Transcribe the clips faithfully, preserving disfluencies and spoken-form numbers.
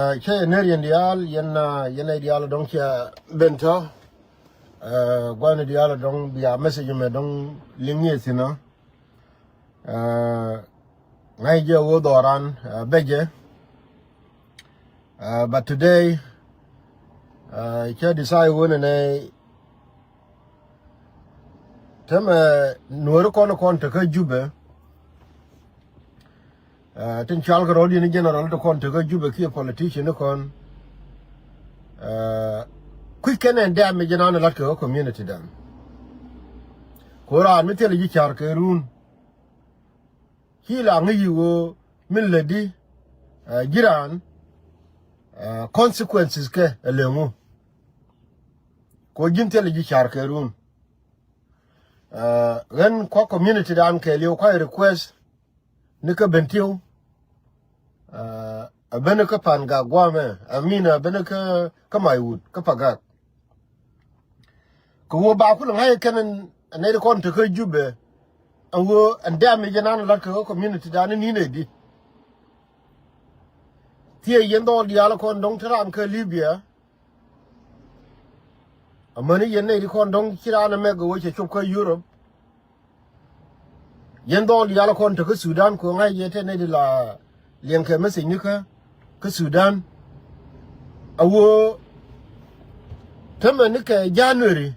Cä yɛ ner yɛn diaal, yɛn, yɛn nɛy diaal dɔ̱ŋ cɛ ben tɔ̱. Gua̱n diaal dɔ̱ŋ bia message mɛ dɔ̱ŋ liŋ yɛ thi̱n ɔ. Ŋa̱c jɛ ɣöö dhɔran bɛ jɛ. But today cä decide ɣöö nɛnɛ tämɛ nuɔ̱ɔ̱ri kɔn kɔn tekä Jubɛ. Tin cɔal kɛ rɔ̱diɛn general ti kɔn tekä Jubɛ kiɛ politician ni kɔn. Kui̱c kɛn ɛn dɛm mi jɛ nan lat kɛ ɣä community dan. Ko raan mi thilɛ ji̱ car kɛ run. Ci la ŋäc yi ɣöö min lätdi ji̱ raan consequences kɛ ɛ leŋu. Ko ji̱n thilɛ ji̱ car kɛ run. Ɣän kua community dan kɛ liw kua request ni kä Bentiu. Ɛ ben kä Pangak guamɛ, I mean, ɛ ben kä, kä Maiwut, kä Pangak. Kɛ ɣöö ba kulɛ ŋa̱c kɛn ɛn nɛy ti kɔn tekä Jubɛ. Ɛn ɣöö ɛn dɛm mi jɛ nan lat kɛ ɣä community dan ni nɛy di. Thiee yɛn dhɔl diaal kɔn dɔ̱ŋ te ran kä Libya. Amäni yɛn nɛy ti kɔn dɔ̱ŋ ci raan ɛmɛ gɛ wä cɛ cop kä Europe. Yɛn dhɔl diaal kɔn tekä Sudan kɛ ɣöö ŋa̱c yɛ te nɛy ti la liɛŋ kɛ message ni kä, kä Sudan. A ɣöö tämɛ ni kɛ January.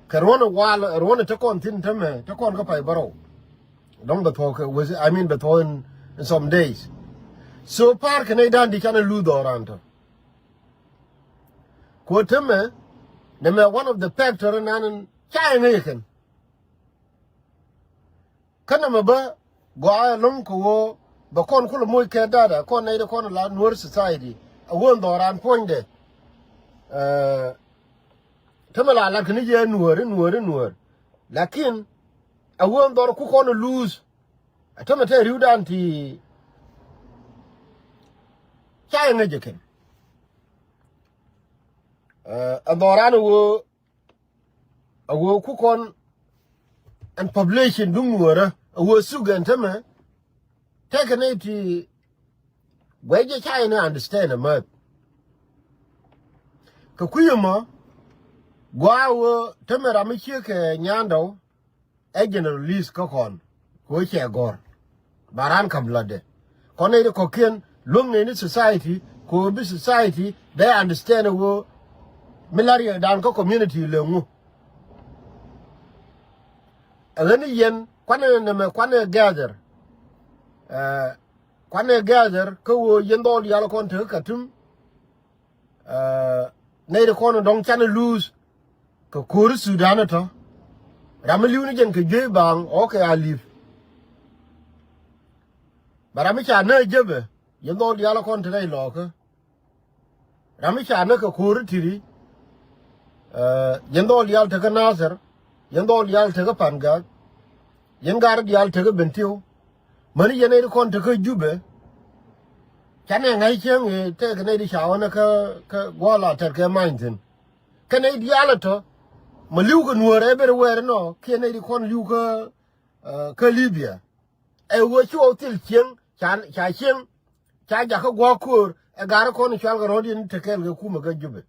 Kɛ ruɔ̱n wal, ruɔ̱n te kɔn thi̱n tämɛ, te kɔn kä pay bärɔw. Dɔ̱ŋ bɛ thuɔ̱k kɛ wes, I mean, bɛ thuɔ̱k in, in some days. So far kɛ nɛy dan di canɛ luth dhɔran tɔ. Kuɔ tämɛ, nɛmɛ one of the factor nan ca yɛ ŋäc kɛn. Kä nɛmɛ bä gɔaa ɛlɔ̱ŋ kɛ ɣöö bɛ kɔn kulɛ moc kɛ data kɔn nɛy ti kɔn la Nuer society. A ɣöö dhɔran puɔ̱nydɛ. Tämɛ la lat kɛ ni jɛ Nuer, Nuer, Nuer. Lakin a ɣöö dhɔr ku kɔn luth. A tämɛ te ri̱wdan ti ca yɛ ŋäc jɛ kɛn. Ɛ dhɔran a ɣöö, a ɣöö ku kɔn ɛn population duŋ Nuerä a ɣöö thuk ɛn tämɛ. Tekɛ nɛy ti guɛc jɛ ca yɛ ni understand ɛmääth. Kɛ kui̱ ɛmɔ gɔaa ɣöö tämɛ ram mi ciek kɛ nyandɔw. Ɛ general list kä kɔn kɛ ɣöö cɛ gɔ̱r. Ba raan ka̱m latdɛ kɔn nɛy ti kɔ̱kiɛn luäŋ nɛy ni society kɛ ɣöö bi society bɛ understand ɛ ɣöö mi la̱r yɛ dan kä community lɛ ŋu. Ɛ ɣän ni yɛn kuanɛ nɛmɛ kuanɛ gather. Kuanɛ gather kä ɣöö yɛn dhɔl diaal kɔn tekä Khartoum. Nɛy ti kɔn dɔ̱ŋ canɛ luth kɛ ko̱ri Sudan tɔ. Ram mi li̱w ni jɛn kɛ juey baaŋ ɔ kɛ a li̱p. Bɛ ram mi ca nä jepɛ yɛn dhɔl diaal kɔn te rɛy lɔɔkä. Ram mi ca nä kɛ ko̱ri Tiri. Yɛn dhɔl diaal tekä Nathir. Yɛn dhɔl diaal tekä Pangak. Yɛn gar diaal tekä Bentiu. Mäni yɛn nɛy ti kɔn tekä Jubɛ. Canɛ ŋa̱c cäŋ ɛ tɛk nɛy ti ca ɣɔnɛ kä, kä gua̱a̱th la tɛt kɛ many thi̱n. Kɛ nɛy diaal ɛ tɔ mɛ li̱w kɛ Nuäär ɛ ben wɛɛr inɔ kiɛ nɛy ti kɔn li̱w kä, kä Libya. Ɛ ɣöö ci ɣɔw thil cieŋ ca, ca cieŋ ca jakä gua̱a̱k ko̱o̱r ɛ gar kɔn cual kɛ rɔ̱diɛn te kɛɛl kɛ kumɛ kä Jubɛ.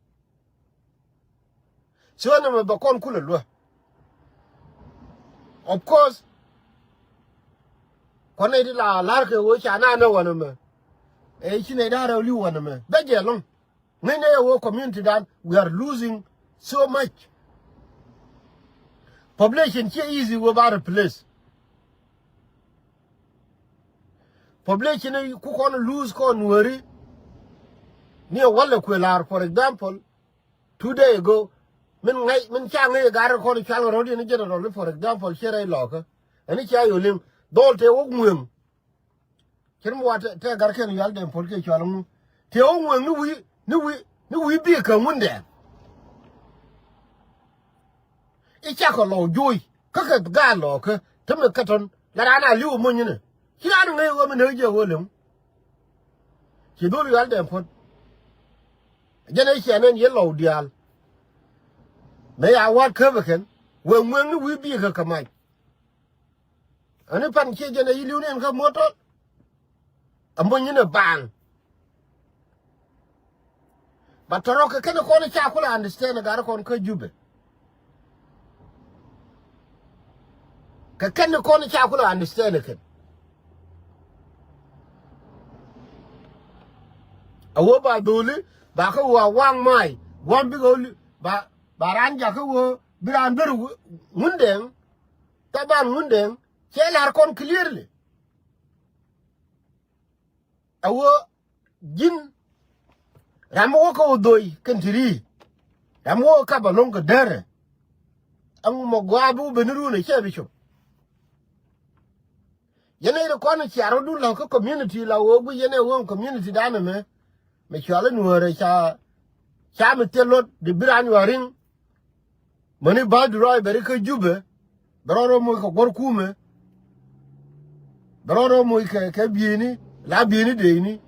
So nɛmɛ bɛ kɔn kulɛ luä. Of course kuanɛ ti la la̱r kɛ ɣöö ca na nɛ wanɛ mɛ. Ɛ ci nɛ da̱rɛ li̱w wanɛ mɛ bɛ jɛ lɔ̱ŋ. Ŋäcnɛ yɛ ɣöö community dan we are losing so much. Population ciɛ easy ɣöö ba replace. Population ku kɔn lose kɔn Nuääri. Ni ɛ walɛ kuëë la̱r, for example, two day ago min ŋäc, min ca ŋäc ɛ gar kɔn cual kɛ rɔ̱diɛn ni general ni, for example, ciɛ rɛy lɔkä. Ɛn ni cia yoliŋ dhɔl tëë wä ŋueŋ. Cir mi wa tɛ, tɛ gar kɛn yual dɛm pot kɛ cual ŋu. Tëë wä ŋueŋ ni wi̱i̱, ni wi̱i̱, ni wi̱i̱ bi̱i̱ kä ŋundɛ. I̱ cakɔ lɔw joc kä kɛ gaal lɔkä te mi kä tɔn la raan a li̱w ɛ muɔ̱ny inɛ. Ci raan ŋäc ɣöö mi näk jɛ ɣöö leŋ. Ci dhol yual dɛm puɔ̱t. Jɛn ɛ ciɛ nɛn yɛ lɔw diaal. Mëë ya wa̱a̱t käp ɛ kɛn wëë ŋueŋni wi̱i̱ bi̱i̱ kä kä mac. Ani pan ciɛ jɛn ɛ yi li̱w ni ɛn kä muɔ̱t tɔl. Ɛ muɔ̱ny inɛ baaŋ. Ba tɔrɔ kɛ kɛn kɔn ca kulɛ understand gat kɔn kä Jubɛ. Kɛ kɛn kɔn ca kulɛ understand kɛn. A wä ba dholi ba kä wä a waŋ may guam bikɛ wä li ba ba raan jakä wä bi raan ber Ŋundɛŋ. Taban Ŋundɛŋ cɛ lar kɔn clearly. A wä ji̱n ram mi wä kä wä dhoi kɛn ti ri ram mi wä kä kap a lo̱ŋ kɛ derɛ. Ɛŋ mɔ gɔaa bi wä ben run ɛ cɛ bi cop. Yɛn ɛ ri kɔn cia rɔ dun la kä community la wä gui yɛn ɛ wä community danɛ mɛ. Mɛ cual in wä rɛ ca ca mi thil lot di bi ran yua riŋ. Mäni bus driver kä Jubɛ bɛ rɔɔd rɔ moc kɛ guɔ̱r kumɛ. Bɛ rɔɔd rɔ moc kɛ kɛ bieyni la bieyni deeyni.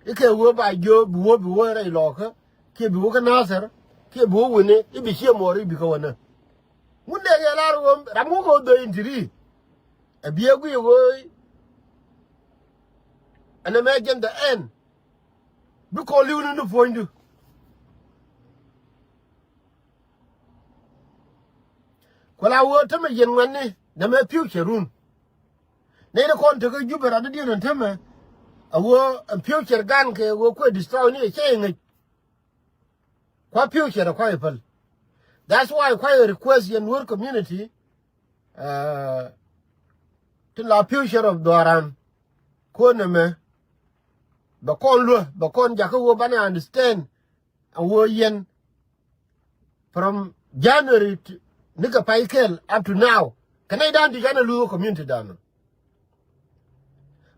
Ikɛ wee ba jiö bi wee bi wee rɛy lɔɔkä kiɛ bi wee kä Nathɛr kiɛ bi wee wini ibi ciɛ mɔɔri bikɛ wänä. Ŋun dee kɛ lar wee ram wee kɛ wee dhöi in ti ri. Ɛ biɛ guiy wee ɛn ɛmɛ jɛn the end. Bi kɔn li̱w ni ni puɔ̱nydu. Kuɛ la wee tämɛ yɛn ŋuɛ̈tni nɛmɛ future run. Nɛy ni kɔn tekä Jubɛ rat di diɛn ɛn tämɛ. A wee ɛn future gan kɛ wee kuɛ destroy ni ɛ cɛ iŋäc. Kua future kua ipäl. That's why kua request yɛn Nuer community. Tin la future of Dhoran. Kuɔn ɛmɛ bɛ kɔn luä bɛ kɔn jakä wee banɛ understand. A wee yɛn from January nikɛ pay kɛl up to now. Kɛ nɛy dan ti janɛ luth wä community dan.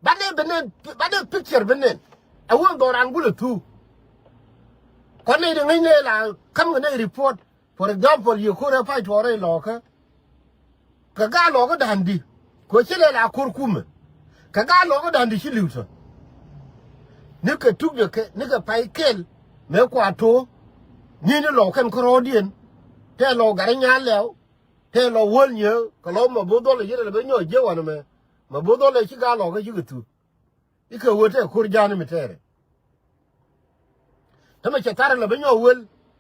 Banɛ bi nɛn banɛ picture bi nɛn. A wee Dhoran gulɛ thu. Kɔn nɛy di ŋäc nɛy la kam kɛ nɛy report. For example, yɛ ko̱r ɛ pay tuɔɔrɛ ilɔɔkä. Kɛ gaa lɔɔkä da̱a̱n di kɛ ci lɛ la ko̱r kumɛ. Kɛ gaa lɔɔkä da̱a̱n di ci li̱w tɔ. Nikɛ tuk jɛ kɛ nikɛ pay kɛl mëë kua to̱o̱. Ni ni lɔɔk kɛn kärɔɔdiɛn. Tɛ lɔɔk gat inyal lɛw. Tɛ lɔɔk wäl nyieek kɛ lɔɔk ma bo̱o̱ dhɔl ɛ ci rɛl bɛ nyɔɔc jiɛ wanɛ mɛ. Ma bo̱o̱ dhɔl ɛ ci gaa lɔɔkä cikɛ thuk. Ikɛ wee tɛ ko̱r ja̱a̱n mi tɛɛrɛ. Tämɛ cɛ tharɛ lɛ bä nyɔk wel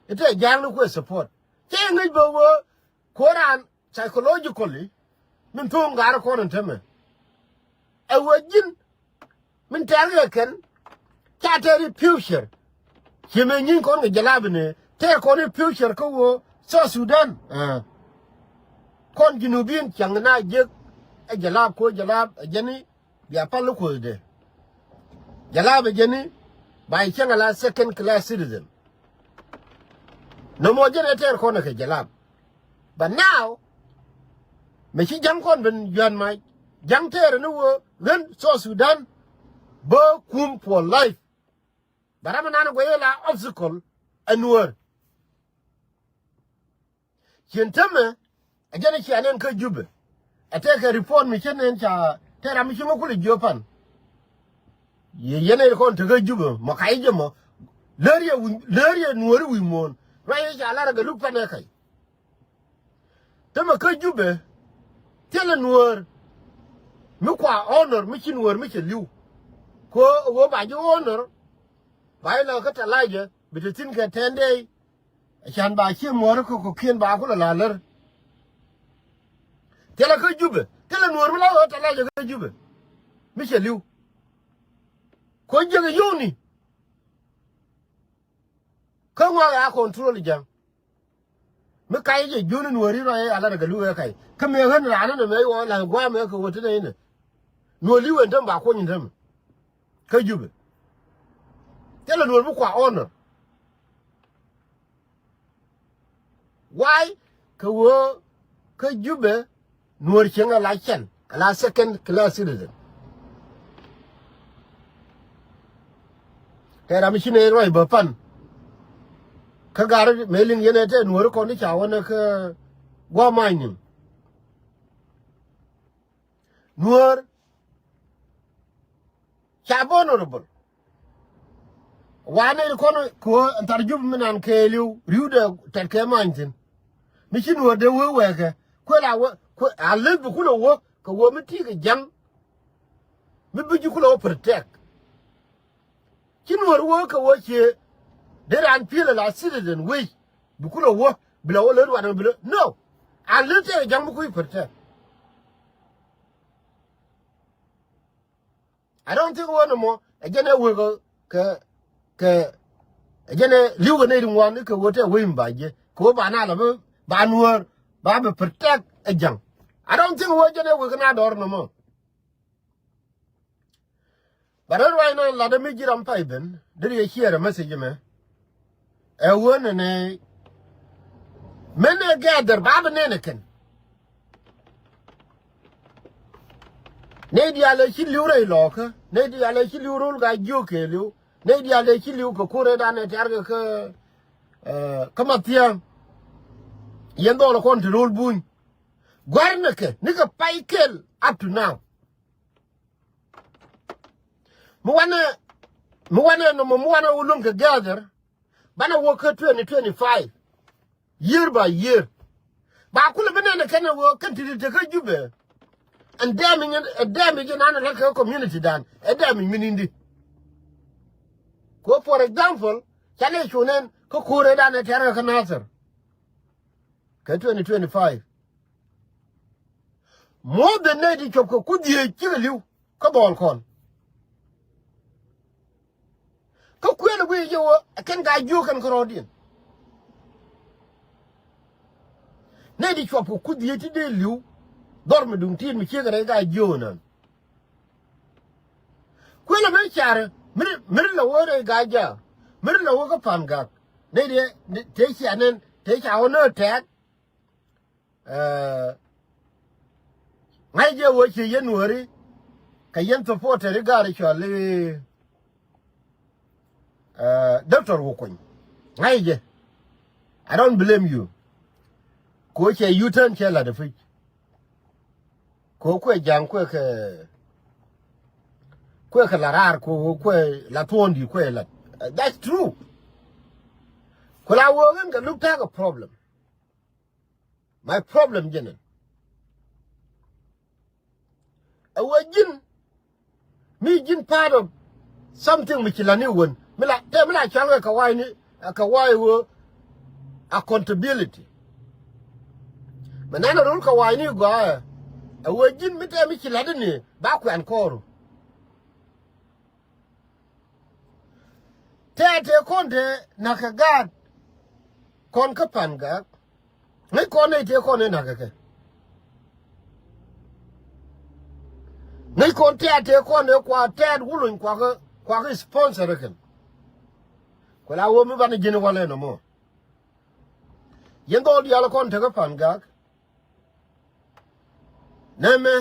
itɛ ja̱a̱ŋni kuɛ support. Cɛ iŋäc bä wee ko̱r an psychologically. Min thuŋ ga̱r kɔn in tämɛ ɛ wee ji̱n. Min tɛɛr kɛ kɛn ca tɛɛr i̱ future. Ci mëë nyi̱n kɔn kɛ jɛ lap inɛ tɛɛr kɔn i̱ future kä wee South Sudan. Kɔn Junubin ciaŋ na jiäk ɛ jɛ lap ko̱ jɛ lap ɛ jɛn i̱. Bia pal ni kuothdɛ. Jalab ɛ jɛni ba i̱ cäŋ ala second class citizen. Nɔmɔ jɛn ɛ tɛɛr kɔn ɛ kɛ jalab. But now mɛ ci ja̱ŋ kɔn ben jua̱n mac ja̱ŋ tɛɛr ni wee ɣän South Sudan bä kum for life. But ram nan guɛ yɛ la obstacle ɛ Nuäär. Cien tämɛ ɛ jɛn ɛ cia nɛn kä Jubɛ. Ɛ tɛkɛ report mi cä nɛn ca tɛ ram mi ci ŋä kulɛ jiöp pan. Yɛ yɛn ɛ kɔn tekä Jubɛ mɔ ka i̱ jɛ mɔ. Lär yɛ wi̱c lär yɛ Nuääri wi̱i̱ muɔ̱ɔ̱n. Ruac yɛ ca lar ɛ gɛ luk pan ɛ kac. Tämɛ kä Jubɛ thilɛ Nuäär mi kua honor mi ci Nuäär mi cɛ li̱w. Kɛ ɣöö ba ji̱ honor ba ilɛ kä Talaja bi te thi̱n kɛ ten day. Acan ba cie muɔ̱ɔ̱ri kɔ̱kiɛn ba kulɛ la lär. Thilɛ kä Jubɛ thilɛ Nuɔ̱ɔ̱r mi la ɣöö tɛlɛ jɛ kä Jubɛ. Mi cɛ li̱w. Ko̱ jiäk yio̱wni. Kä ŋuak ya control ja̱ŋ. Mi kac jɛ jiöni Nuɔ̱ɔ̱ri rɔ yɛ alat kɛ li̱w ɛ kac kä mëë ɣän raan ni mɛ ɣɔɔ la gua̱a̱mɛ kɛ ɣöö ti nɛy ni. Nuɔ̱ɔ̱r li̱w ɛn täm ba kuɔny ɛn täm. Kä Jubɛ thilɛ Nuɔ̱ɔ̱r mi kua honor. Why? Kɛ ɣöö kä Jubɛ Nuɔ̱ɔ̱r cieŋ ala cɛn ala second class citizen. Tɛ ram ci nɛy ruac bä pan. Kä gar mëë liŋ yɛn ɛ tɛ Nuɔ̱ɔ̱r kɔn i̱ ca wänä kä gua̱a̱ ma̱a̱c ni̱m. Nuäär ca bä honorable. Wanɛ ri kɔn kɛ ɣöö ɛn thar Jubɛ mi nan kɛɛliw ri̱wdɛ tɛt kɛ many thi̱n. Mi ci Nuäär dee wee wɛɛkɛ kuël a wä kuël a leth bi kulɛ wä kɛ ɣöö mi ti̱i̱ kɛ ja̱ŋ. Mi bi ji̱ kulɛ wä protect. Ci Nuɔ̱ɔ̱r wee kɛ wee cie Dee raan pi̱el a la citizen wec bi kulɛ wä bi la wä lät ruat ɛmɛ bi lät no. An lät tëë ja̱ŋ bi kui̱ protect. I don't think wä nɔmɔ ɛ jɛn ɛ wek kɛ kɛ ɛ jɛn ɛ li̱w kɛ nɛy ti ŋuan kɛ wä tɛ wec mi ba jiɛ kɛ wä ba na la bi ba nuäär ba bi protect ɛ ja̱ŋ. I don't think wä jɛn ɛ wek kɛ na dɔr nɔmɔ. But right now lat mi ji̱ ram pay ben deri yɛ share message mɛ. Ɛ wä nɛ nɛ mɛn ɛ gather ba bi nɛn ɛ kɛn. Nɛy diaal ɛ ci li̱w rɛy lɔɔkä. Nɛy diaal ɛ ci li̱w ro̱l ka jiök kɛ li̱w. Nɛy diaal ɛ ci li̱w kɛ ko̱r ɛ dan ɛ tiar kɛ kä kä ma thia̱a̱ŋ. Yɛn dhɔl ɛ kɔn ti ro̱l buny. Gua̱r nɛ kɛ ni kɛ pay kɛl up to now. Mi wanɛ mi wanɛ nɔmɔ mi wanɛ wä luäŋ kɛ gather. Banɛ wä kä twenty twenty-five year by year. Ba kulɛ bi nɛn kɛn wä kɛn ti ti te kä Jubɛ. Ɛn dɛm inyɛ ɛ dɛm inyɛ nan ɛ kɛ community dan ɛ dɛm inyɛ mi nindi. Ko for example canɛ cu nɛn kä ko̱rɛ dan ɛ tɛrɛ kä Nasir. Kɛ twenty twenty-five. More than nɛy ti cuɔp kɛ ku dhieec cikɛ li̱w kä dhɔl kɔn. Kä kuël ɛ guiy jɛ wä ɛ kɛn ka jiök kɛn kärɔɔdiɛn. Nɛy ti cuɔp kɛ ku dhieec ti dee li̱w dhɔr mi duŋ ti̱i̱t mi ciek rɛy ka jiök ɛnɔn. Kuël ɛmɛ carɛ mi ri mi ri la wä rɛy Gaja mi ri la wä kä Pangak. Nɛy ti tëë cia nɛn tëë ca wä nä tɛ̈t. Ŋa̱c jɛ wä ci yɛn wääri kɛ yɛn supporter i̱ gaari cɔal i̱ Doctor Wukuny. Ŋa̱c jɛ. I don't blame you. Ko cɛ U-turn cɛ lat i̱ pi̱c. Ko kuɛ ja̱ŋ kuɛ kɛ kuɛ kɛ la raar ko kuɛ la thuɔ̱ɔ̱ŋdi kuɛ lat. That's true. Ku la wä ɣän kɛ luk ta̱a̱ kɛ problem. My problem jɛnɛ. Ɛ wee ji̱n mi ji̱n part of something mi ci la ni wen mi la tɛ mi la cual kɛ kɛ wa̱i̱ ni kɛ wa̱i̱ wee accountability. Mɛ nɛn a rol kɛ wa̱i̱ ni gɔaa ɛ wee ji̱n mi tɛ mi ci la di ni ba kuɛn kɔɔru. Tɛɛtɛ kɔn te na̱k kɛ gaat kɔn kä Pangak. Ŋäc kɔn nɛy tëë kɔn ëë na̱k kɛ kɛ. Ŋäc kɔn tɛɛtɛ kɔn ëë kua tɛɛt wuluny kuakä kuakä sponsor kɛn. Ku la wä mi banɛ ji̱n walɛ nɔmɔ. Yɛn dhɔl diaal kɔn tekä Pangak. Nɛmɛ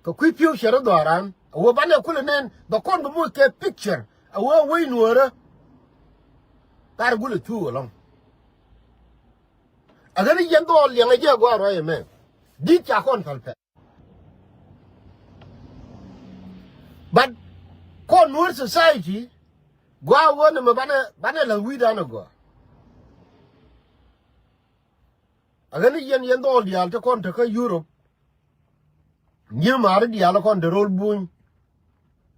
kɛ kui̱ pi̱w cɛ rɔ dhɔaaran a wee banɛ kulɛ nɛn bɛ kɔn bɛ moc kɛ picture a wee wec nuɔɔrä. Gat gulɛ thuk ɛlɔ̱ŋ. A ɣän yɛn dhɔɔl liɛŋɛ jɛ a gɔaa ruac ɛmɛ. Di̱t ca kɔn päl pɛl. But kɔn nuɔɔr society gɔaa wee nɛmɛ banɛ banɛ la̱th wi̱i̱dan a gɔaa. A ɣän i̱ yɛn yɛn dhɔɔl diaal ti kɔn tekä Europe. Nyimaari diaal kɔn te ro̱l buny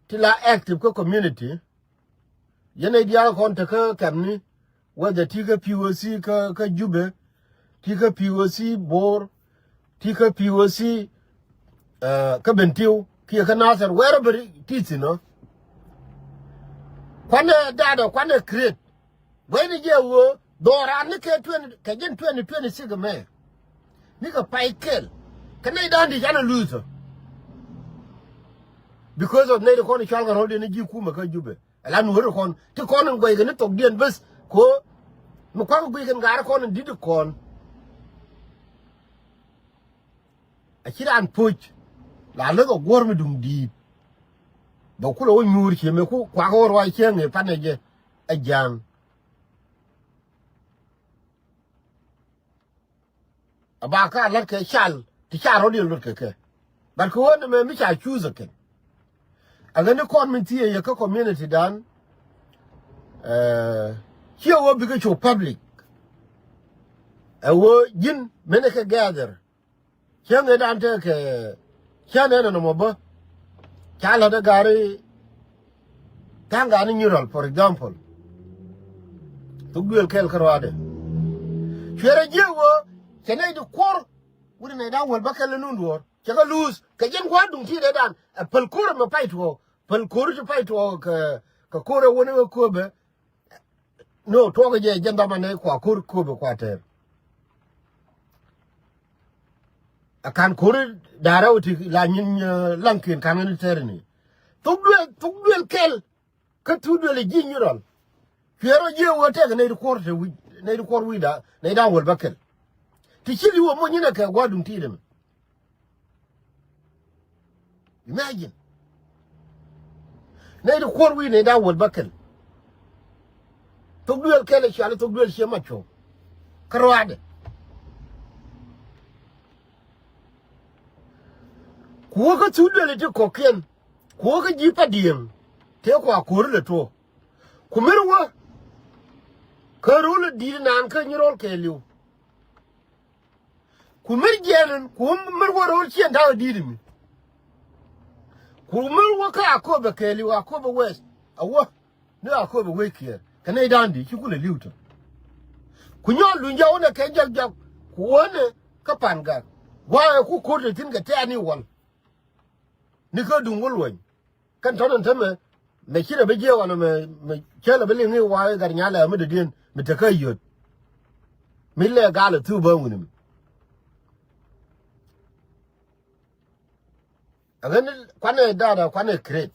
ti la active kä community. Yɛn i̱ diaal kɔn tekä kɛmni whether ti kä P O C kä kä Jubɛ ti kä P O C Bor ti kä P O C kä Bentiu kiɛ kä Nasir wherever ti thin ɔ. Kuanɛ data kuanɛ create. Guɛcni jɛ ɣöö dhɔran ni kɛ twenty kɛ ji̱n twenty twenty-six mɛ. Ni kɛ pay kɛl kɛ nɛy da̱a̱n di̱c an a luth ɔ. Because of nɛy ti kɔn i̱ cual kɛ ro̱l diɛn i̱ ji̱ kumɛ kä Jubɛ. Ɛla nuɔ̱ɔ̱ri kɔn ti kɔn in guɛc kɛ ni thokdiɛn bäth ko. Mi kua̱k guic kɛn gaari kɔn in di̱t kɔn. A ci raan poc la läth ɔ guɔ̱r mi duŋ di̱i̱t. Bɛ kulɛ wä nyuur cië mëë ku kuak wä ruac cieŋ ëë panɛ jɛ ɛ ja̱a̱ŋ. A ba ka la̱t kɛ cal ti ca rɔ̱diɛn lot kɛ kɛ. But kɛ ɣöö nɛmɛ mi ca cuuth ɛ kɛn. A ɣän ni kɔn min thiee yɛ kä community dan. Ciɛ ɣöö bikɛ cu public. Ɛ ɣöö ji̱n menɛ kɛ gather. Cäŋ ëëdan tekɛ cän ɛn ɛn nɔmɔ bä. Ca la̱t ɛ gari tha̱a̱ŋ gani nyural, for example. Thuk duël kɛl kä ruaadɛ. Cuɛ rɔ jiɛ wä cɛ nɛy di kuɔr. Wut nɛy da̱ŋ wäl bäkɛl ni nun duɔ̱ɔ̱r cɛ kɛ luuth kɛ jɛn gua̱a̱r duŋ ti̱i̱t ɛ dan ɛ päl ko̱r ɛmɛ pay tuɔɔk. Päl ko̱r ti pay tuɔɔk kɛ, kɛ ko̱r ɛ wä ni ɣä kööbɛ. No, tuɔɔk jɛ jɛn dhamani kua ko̱r kööbɛ kua tɛɛr. A kan ko̱r da̱rä wä ti la nyin, eh, laŋkiɛn kan ni tɛɛr ni. Thuk duël, thuk duël kɛl. Kä thuk duël ji̱ nyirɔl. Cuɛ rɔ jiɛ wä tɛk nɛy ti kuɔr te wi̱c, nɛy ti kuɔr wi̱c da, nɛy da̱ŋ wäl bäkɛl. Ti ci li̱w wä muɔ̱ny inɛ kɛ gua̱a̱r duŋ ti̱i̱t ɛmɛ. Imagine. Nɛy ti kuɔr wi̱i̱ nɛy da̱ŋ wäl bäkɛl. Thok duël kɛl ɛ cuali thok duël ciɛ mac cuɔ̱k. Kä ruaadɛ. Ku wä kä thuk duël ti kɔ̱kiɛn. Ku wä kä ji̱ pa diëŋ. Tëë kua ko̱ri lɛ tuɔɔk. Ku mer wä. Kä ro̱l ɛ di̱i̱t naan kä nyi ro̱l kɛɛliw. Ku mer jiɛɛn ɛn ku mer wä ro̱l ciɛn ta̱a̱ di̱i̱t mi. Ku mer wä kä Akobo kɛɛliw, Akobo West. A wä ni Akobo wec kiɛɛr kɛ nɛy da̱a̱n di̱i̱t ci kulɛ li̱w tɔ. Ku nyɔɔl luny jɔk wänɛ kɛ jɔk jɔk ku wänɛ kä Pan Gak. Gua̱a̱k ɛ ku ko̱r te thi̱n kɛ tɛ̈ɛ̈n i̱ wal. Ni kä duŋ wä luɔ̱ny. Kɛn tɔ̱nɛ tämɛ mɛ ci rɛ bi jiɛɛk ɣɔn mɛ, mɛ cä lɛ bi liŋ i̱ wa̱a̱ i̱ gat nyalɛ mi dee diɛn mi te kä yöt. Mi lɛ gal ɛ thuk bä wuni mi. Ɛ ɣän kuanɛ dada kuanɛ kiret.